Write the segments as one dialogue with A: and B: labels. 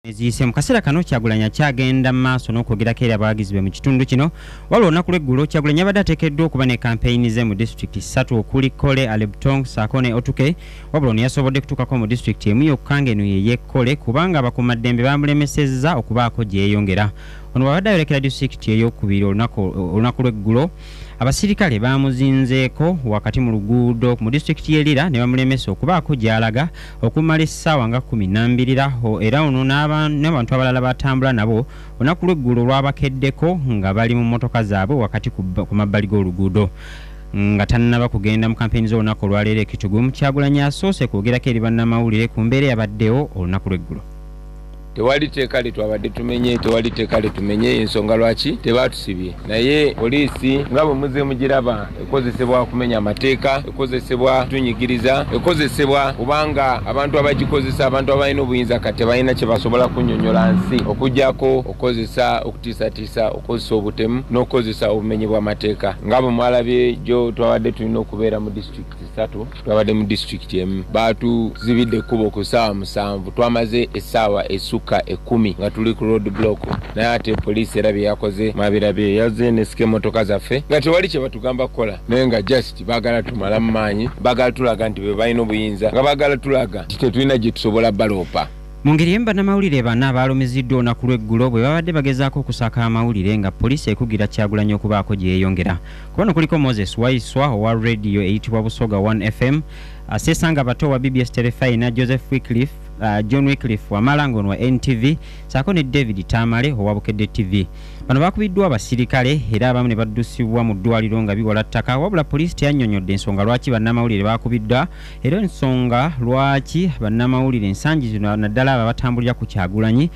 A: Eziyise mu kaseera kano Kyagulanyi akyagenda mu maaso n'okwogerako eri abawagizi be mu kitundu kino. Waliwo olunaku lw'eggulo Kyagulanyi abadde ateekeddwa okuba ne kampeyini ze mu disitulikiti 3 okuli Kole, Alebtong ssaako ne Otuke, wabula ono yasobodde kutuukako mu disitulikiti emu yokka ng'eno ye y'e Kole kubanga abakuumaddembe baamulemesezza okubaako gye yeeyongera. Ono bw'abadde ayolekera disitulikiti ey'okubiri olunaku lw'eggulo, abasirikale baamuzinzeeko wakati mu luguudo mu disitulikiti y'e Lira ne bamulemesa okubaako gy'alaga okumala essaawa nga 12 era ono n'abantu abalala batambula nabo olunaku lw'eggulo lwabakeddeko nga bali mu mmotoka zaabwe wakati ku mabbali g'oluguudo. Nga tannaba kugenda mu kampeyini z'olunaku olwaleero e Kitgum, Kyagulanyi asoose kwogerako eri bannamawulire ku mbeera eyabaddewo olunaku lw'eggulo.
B: Tewali tteeka lye twabadde tumenye, tewali tteeka lye tumenye, ensonga lwaki tebatusibye. Naye poliisi nga bwe muzze mugiraba ekozesebwa kumenya amateeka, ekozesebwa kutunyigiriza, ekozesebwa kubanga abantu abagikozesa, abantu abalina obuyinza kati tebalina kye basobola kunnyonnyola nsi okuggyako okukozesa okutiisatiisa, okukozesa obutemu n'okukozesa obumenyi bw'amateeka. Nga bwe mwalabye jjo twabadde tulina okubeera mu disitulikiti 3, twabadde mu disitulikiti emu, baatuzibidde ekkubo ku ssaawa 7, twamaze essaawa esukka 10 nga tuli ku road block, naye ate poliisi era bye yakoze mwabirabye, yazze nesika emmotoka zaffe nga tewali kye batugamba kukola, naye nga just baagala tumala mu maanyi, baagala tulaga nti be balina obuyinza, nga baagala tulaga nti tetulina gye tusobola baloopa.
A: Mu ngeri emu bannamawulire bana baalumiziddwa olunaku lw'eggulo bwe babadde bagezaako okusaka amawulire nga poliisi ekugira Kyagulanyi okubaako gye yeeyongera. Ku bano kuliko Moses Waiswa owa rediyo eyitibwa Busoga 1 FM, Sesanga Bato owa BBS Terefayina, Joseph Wycliffe, John Wycliffe Wamala ng'ono wa NTV, ssaako ne David Tamale owa Bukedde TV. Bano bakubiddwa abasirikale era abamu ne baddusibwa mu ddwaliro nga biwala ttaka, wabula poliisi teyannyonnyodde ensonga lwaki bannamawulire baakubiddwa era ensonga lwaki bannamawulire ensangi zino naddala abo abatambulira ku Kyagulanyi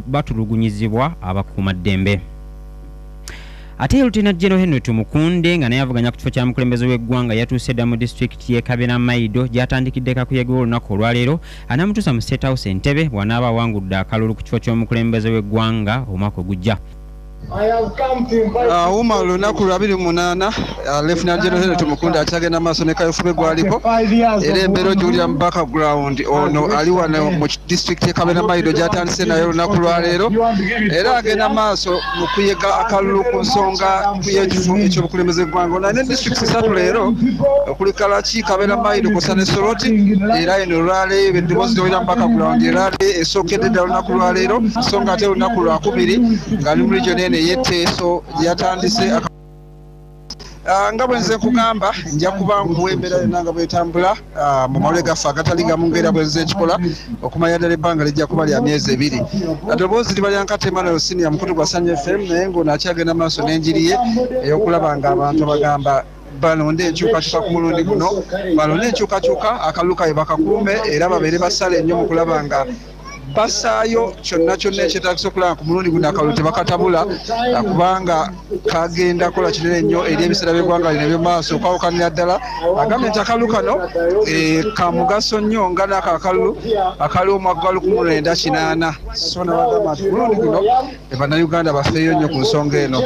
A: batulugunyizibwa abakuumaddembe. Ate Lieutenant General Henry Tumukunde nga naye avuganya ku kifo kya mukulembeze w'eggwanga yatuuse dda mu disitulikiti y'e Kaberamaido gy'atandikidde kakuyege olunaku olwaleero anaamutuusa mu State House Entebbe bw'anaaba awangudde akalulu ku kifo ky'omukulembeze w'eggwanga omwaka ogujja.
C: Wuma lunaku lwa 28, Lieutenant General Henry Tumukunde akyagenda maaso ne kayofube gwaliko era embeera ogiwulira mu background. Ono ali wano mu disitulikiti y'e Kaberamaido gy'atandise naye olunaku lwaleero era agenda maaso mu kuyega akalulu ku nsonga y'ekifo ekyobukulembeze bw'eggwanga. Ono alina disitulikiti 3 leero okuli Kalaki, Kaberamaido kw'ossa ne Soroti, era eno olwaleero eddoboozi ly'owulira mu background erale esookedde ddala olunaku lwaleero, so nga ate olunaku lwakubiri ng'ali mu region eno ey'Etteeso gy'atandise. Nga bwe nze nkugamba nja kuba nkuwa embeera yonna nga bwetambula mu mawulire gaffe agatali gamu ng'era bwe nze nkikola okumanya ddala ebbanga lijja kuba lya myezi 2. Eddoboozi liba lya Nkata Emmanuel Senior mukutu gwa Sanyu FM, naye ng'ono akyagenda maaso n'enjiri ye ey'okulaba ng'abantu bagamba balonde enkyukakyuka ku mulundi guno, balonde enkyukakyuka akalulu kaabwe bakakuume era babeere basale nnyo mu kulaba nga basaayo kyonna kyonna ekyetaagisa okulaba ku mulundi guno akalulu tebakatabula, kubanga kagenda kola kinene nnyo eri ebiseera by'eggwanga lino eby'omu maaso okwawukanira ddala. Agambye nti akalulu kano ka mugaso nnyo nga n'ako akalulu akaliwo omwaka gwa 1980, so nabagamba nti ku mulundi guno bannayuganda bafeeyo nnyo ku nsonga eno.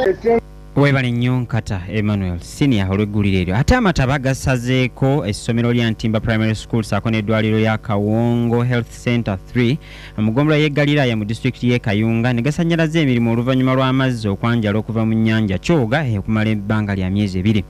A: Weebale nnyo Nkata Emmanuel Senior olw'eggulire eryo. Ate amataba gasazeeko essomero lya Ntimba Primary School ssaako n'eddwaliro lya Kawongo Health Center 3 mu ggombolola y'e Galiraaya mu disitulikiti y'e Kayunga ne gasannyalaza emirimu oluvannyuma lw'amazzi okwanjala okuva mu nnyanja Kyoga okumala ebbanga lya myezi 2.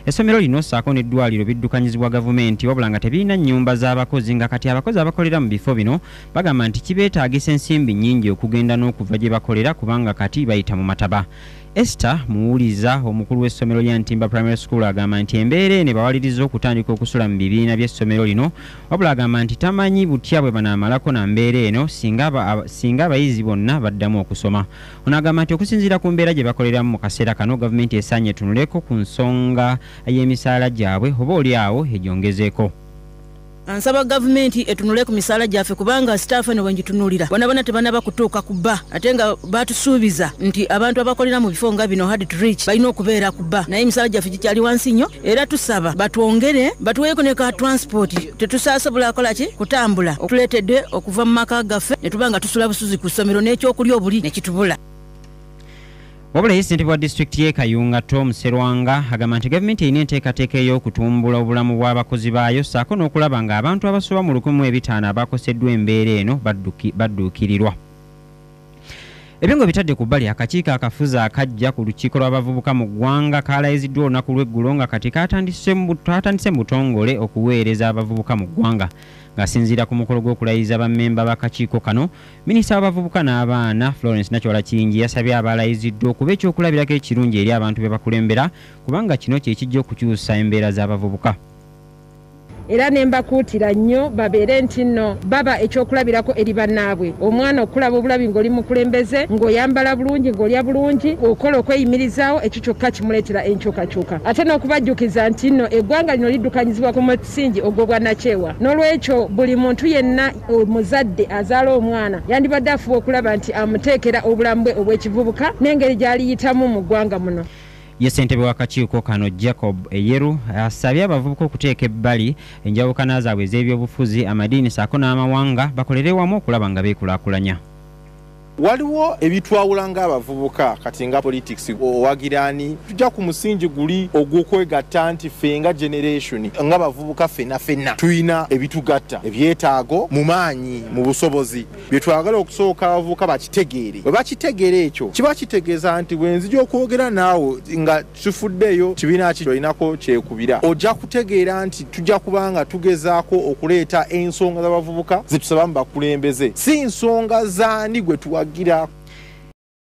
A: Essomero lino ssaako n'eddwaliro biddukanyizibwa gavumenti wabula nga tebirina nnyumba z'abakozi, nga kati abakozi abakolera mu bifo bino bagamba nti kibeetaagisa ensimbi nnyingi okugenda n'okuva gye bakolera kubanga kati bayita mu mataba. Esther Muwuliza omukulu w'essomero lya Ntimba Primary School agamba nti embeera eno ebawaliriza okutandika okusula mu bibiina by'essomero lino, wabula agamba nti tamanyi butya bwe banaamalako na mbeera eno singa abayizi bonna baddamu okusoma. Ono agamba nti okusinziira ku mbeera gye bakoleramu mu kaseera kano gavumenti esaanye etunuleko ku nsonga y'emisaala gyabwe oba oli awo egyongezeeko.
D: Ansaba gavumenti etunule ku misaala gyaffe kubanga staff eno bwengitunulira bonna bonna tebanaba kutuuka ku bba, ate nga batusuubiza nti abantu abakolera mu bifo nga bino hard to reach balina okubeera ku bba, naye emisaala gyaffe gikyali wansi nnyo era tusaba batwongere batuweeko ne ka transport, tetusasobola kukola ki kutambula okutuleetedde okuva mu maka gaffe ne tuba nga tusula busuzi ku ssomero n'ekyokulya obuli ne kitubula.
A: Wabula ye ssentebe wa disitulikiti y'e Kayunga Tom Serwanga agamba nti gavumenti erina enteekateeka ey'okutumbula obulamu bw'abakozi baayo ssaako n'okulaba ng'abantu abasoba mu 1500 abakoseddwa embeera eno badduukirirwa. Ebyo bitadde ku bbali, akakiiko akafuzi akajja ku lukiiko lw'abavubuka mu ggwanga kalayiziddwa olunaku lw'eggulo nga kati katandise mu butongole okuweereza abavubuka mu ggwanga. Ng'asinziira ku mukolo gw'okulayiza bammemba b'akakiiko kano, minisita w'abavubuka n'abaana Florence Nakiwala Kiyingi yasabye abalayiziddwa okuba ekyokulabirako ekirungi eri abantu be bakulembera, kubanga kino kye kijja okukyusa embeera z'abavubuka.
E: Era ne mbakuutira nnyo babeere nti nno baba ekyokulabirako eri bannaabwe. Omwana okulaba obulabi ng'oli mukulembeze, ng'oyambala bulungi, ng'olya bulungi, okola okweyimirizaawo, ekyo kyokka kimuleetera enkyukakyuka. Ate n'okubajjukiza nti nno eggwanga lino liddukanyizibwa ku musingi ogw'obwannakyewa. N'olwekyo buli muntu yenna omuzadde azaala omwana yandibadde afuba okulaba nti amuteekera obulamu bwe obw'ekivubuka n'engeri gy'aliyitamu mu ggwanga muno.
A: Ye ssentebe w'akakiiko kano Jacob Eyeru asabye abavubuka okuteeka ebbali enjawukana zaabwe ez'ebyobufuzi, amadiini ssaako n'amawanga, bakolere wamu okulaba nga beekulaakulanya.
F: Waliwo ebitwawula ng'abavubuka kati nga politics owagirani, tujja ku musingi guli ogw'okwegatta nti ffe nga generation ng'abavubuka ffenna ffenna tulina ebitugatta, ebyetaago mu maanyi, mu busobozi bye twagala okusooka abavubuka bakitegeere. Bwe bakitegeera ekyo kiba kitegeeza nti bwe nzija okwogera naawe nga tufuddeyo kibiina ki olinako kyekubira, ojja kutegeera nti tujja kubanga tugezaako okuleeta ensonga z'abavubuka zetusaba mu bakulembeze, si nsonga zaani gwe tuwa.